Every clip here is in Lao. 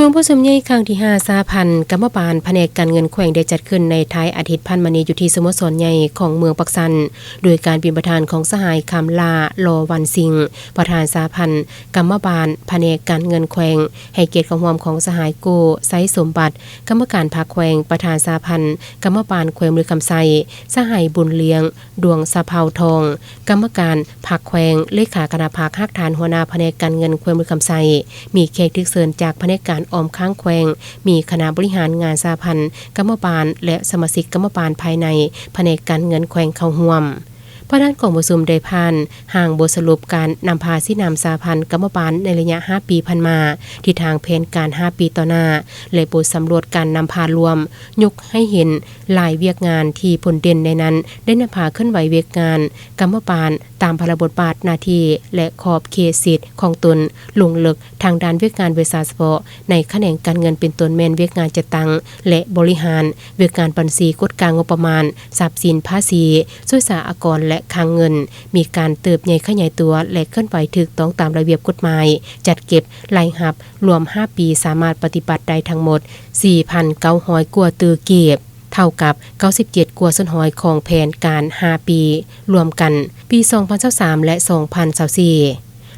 ກອງປະຊຸມໃຫຍ່ຄັ້ງທີຫ້າ ສະຫະພັນກຳມະບານພະແນກການເງິນແຂວງ ໄດ້ຈັດຂຶ້ນໃນທ້າຍອາທິດຜ່ານມານີ້ ຢູ່ທີ່ສະໂມສອນໃຫຍ່ຂອງເມືອງປາກຊັນ ໂດຍການເປັນປະທານຂອງສະຫາຍ ຄຳຫຼ້າ ລໍວັນສິງ ປະທານສະຫະພັນກຳມະບານພະແນກການເງິນແຂວງ, ໃຫ້ກຽດເຂົ້າຮ່ວມຂອງສະຫາຍ ໂກ້ ໄຊສົມບັດ ກຳມະການພັກແຂວງ, ປະທານສະຫະພັນກຳມະບານແຂວງບໍລິຄຳໄຊ, ສະຫາຍ ບຸນລ້ຽງ ດວງສະເພົາທອງ ກຳມະການພັກແຂວງ, ເລຂາຄະນະພັກຮາກຖານ, ຫົວໜ້າພະແນກການເງິນແຂວງບໍລິຄຳໄຊ, ມີແຂກຖືກເຊີນຈາກພະແນກການອ້ອມຂ້າງແຂວງ, ມີຄະນະບໍລິຫານງານສະຫະພັນກຳມະບານ ແລະ ສະມາຊິກກຳມະບານພາຍໃນພະແນກການເງິນແຂວງເຂົ້າຮ່ວມ. ປະທານກອງປະຊຸມໄດ້ຜ່ານຮ່າງບົດສະຫຼຸບການນຳພາຊີ້ນຳສະຫະພັນກຳມະບານໃນໄລຍະຫ້າປີຜ່ານມາ, ທິດທາງແຜນການຫ້າປີຕໍ່ໜ້າ ແລະ ບົດສຳຫຼວດການນຳພາລວມ, ຍົກໃຫ້ເຫັນ ຫຼາຍວຽກງານທີ່ພົ້ນເດັ່ນໃນນັ້ນ ໄດ້ນຳພາເຄື່ອນໄຫວວຽກງານກຳມະບານຕາມພາລະບົດບາດໜ້າທີ່ ແລະ ຂອບເຂດສິດຂອງຕົນ, ລົງເລິກທາງດ້ານວຽກງານວິຊາສະເພາະໃນຂະແໜງການເງິນ ເປັນຕົ້ນແມ່ນວຽກງານຈັດຕັ້ງ ແລະ ບໍລິຫານ, ວຽກງານບັນຊີ, ກວດກາງົບປະມານ, ຊັບສິນ, ພາສີ, ສຸດສາອາກອນ ແລະ ຄັງເງິນ, ມີການເຕີບໃຫຍ່ຂະຫຍາຍຕົວ ແລະ ເຄື່ອນໄຫວຖືກຕ້ອງຕາມລະບຽບກົດໝາຍ, ຈັດເກັບລາຍຮັບ ລວມຫ້າປີສາມາດປະຕິບັດໄດ້ທັງໝົດສີ່ພັນເກົ້າຮ້ອຍກວ່າຕື້ກີບ, ເທົ່າກັບເກົ້າສິບເຈັດກວ່າສ່ວນຮ້ອຍຂອງແຜນການຫ້າປີລວມກັນ ປີສອງພັນຊາວສາມ ແລະ ສອງພັນຊາວສີ່.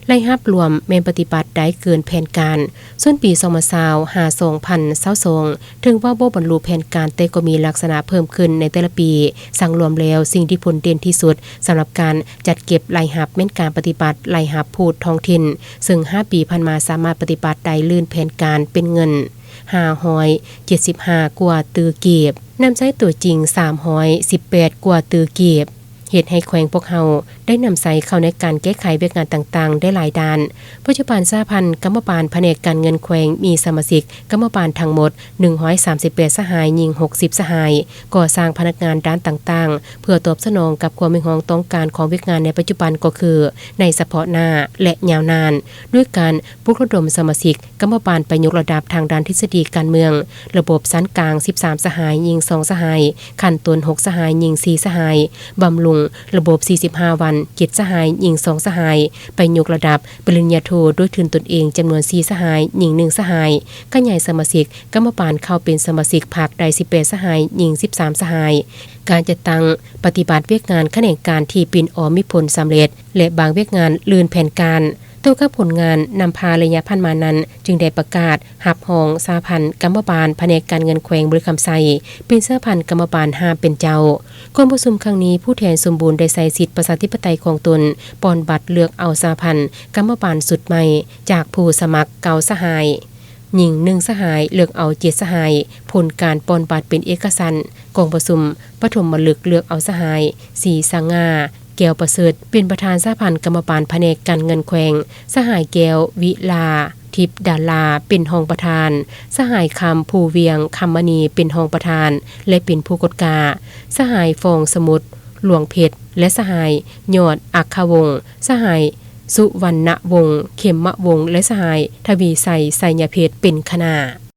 ລາຍຮັບລວມແມ່ນປະຕິບັດໄດ້ເກີນແຜນການ. ສ່ວນປີສອງພັນຊາວ ຫາ ສອງພັນຊາວສອງ ເຖິງວ່າບໍ່ບັນລຸແຜນການ, ແຕ່ກໍມີລັກສະນະເພີ່ມຂຶ້ນໃນແຕ່ລະປີ. ສັງລວມແລ້ວ, ສິ່ງທີ່ພົ້ນເດັ່ນທີ່ສຸດສຳລັບການຈັດເກັບລາຍຮັບແມ່ນການປະຕິບັດລາຍຮັບພູດທ້ອງຖິ່ນ, ເຊິ່ງຫ້າປີຜ່ານມາສາມາດປະຕິບັດໄດ້ລື່ນແຜນການເປັນເງິນ ຫ້າຮ້ອຍເຈັດສິບຫ້າກວ່າຕື້ກີບ, ນຳໃຊ້ຕົວຈິງສາມຮ້ອຍສິບແປດກວ່າຕື້ກີບ, ເຮັດໃຫ້ແຂວງພວກເຮົາໄດ້ນຳໃຊ້ເຂົ້າໃນການແກ້ໄຂວຽກງານຕ່າງໆໄດ້ຫຼາຍດ້ານ. ປັດຈຸບັນສະຫະພັນກຳມະບານພະແນກການເງິນແຂວງມີສະມາຊິກກຳມະບານທັງໝົດໜຶ່ງຮ້ອຍສາມສິບແປດສະຫາຍ, ຍິງຫົກສິບສະຫາຍ, ກໍ່ສ້າງພະນັກງານດ້ານຕ່າງໆ ເພື່ອຕອບສະໜອງກັບຄວາມຮຽກຮ້ອງຕ້ອງການຂອງວຽກງານໃນປັດຈຸບັນ ກໍຄືໃນສະເພາະໜ້າ ແລະ ຍາວນານ, ດ້ວຍການ ປຸກລະດົມສະມາຊິກກຳມະບານໄປຍົກລະດັບທາງດ້ານທິດສະດີການເມືອງ, ລະບົບຊັ້ນກາງສິບສາມສະຫາຍ, ຍິງສອງສະຫາຍ, ຂັ້ນຕົ້ນຫົກສະຫາຍ, ຍິງສີ່ສະຫາຍ, ບຳລຸງລະບົບສີ່ສິບຫ້າວັນ, ເຈັດສະຫາຍ, ຍິງສອງສະຫາຍ, ໄປຍົກລະດັບປະລິນຍາໂທດ້ວຍທຶນຕົນເອງຈຳນວນສີ່ສະຫາຍ, ຍິງໜຶ່ງສະຫາຍ, ຂະຫຍາຍສະມາຊິກກຳມະບານເຂົ້າເປັນສະມາຊິກພັກໄດ້ສິບແປດສະຫາຍ, ຍິງສິບສາມສະຫາຍ, ການຈັດຕັ້ງປະຕິບັດວຽກງານຂະແໜງການທີ່ປິ່ນອອກມີຜົນສຳເລັດ ແລະ ບາງວຽກງານລື່ນແຜນການ. ຕໍ່ກັບຜົນງານນຳພາໄລຍະຜ່ານມານັ້ນ, ຈຶ່ງໄດ້ປະກາດຮັບຮອງສະຫະພັນກຳມະບານພະແນກການເງິນແຂວງບໍລິຄຳໄຊ ເປັນສະຫະພັນກຳມະບານຫ້າເປັນເຈົ້າ. ກອງປະຊຸມຄັ້ງນີ້, ຜູ້ແທນສົມບູນໄດ້ໃຊ້ສິດປະຊາທິປະໄຕຂອງຕົນ ປ່ອນບັດເລືອກເອົາສະຫະພັນກຳມະບານຊຸດໃໝ່ ຈາກຜູ້ສະໝັກເກົ້າສະຫາຍ, ຍິງໜຶ່ງສະຫາຍ, ເລືອກເອົາເຈັດສະຫາຍ. ຜົນການປ່ອນບັດເປັນເອກະສັນ. ກອງປະຊຸມປະຖົມມະລຶກເລືອກເອົາສະຫາຍ ສີສະຫງ່າ ແກ້ວປະເສີດ ເປັນປະທານສະຫະພັນກຳມະບານພະແນກການເງິນແຂວງ, ສະຫາຍ ແກ້ວວິລາທິບດາລາ ເປັນຮອງປະທານ, ສະຫາຍ ຄຳພູວຽງ ຄຳມະນີ ເປັນຮອງປະທານ ແລະ ເປັນຜູ້ກວດກາ, ສະຫາຍ ຟອງສະໝຸດ ຫຼວງເພັດ ແລະ ສະຫາຍ ຍອດ ອັກຄະວົງ, ສະຫາຍ ສຸວັນນະວົງ ເຂັມມະວົງ ແລະ ສະຫາຍ ທະວີໄຊ ໄຊຍະເພັດ ເປັນຄະນະ.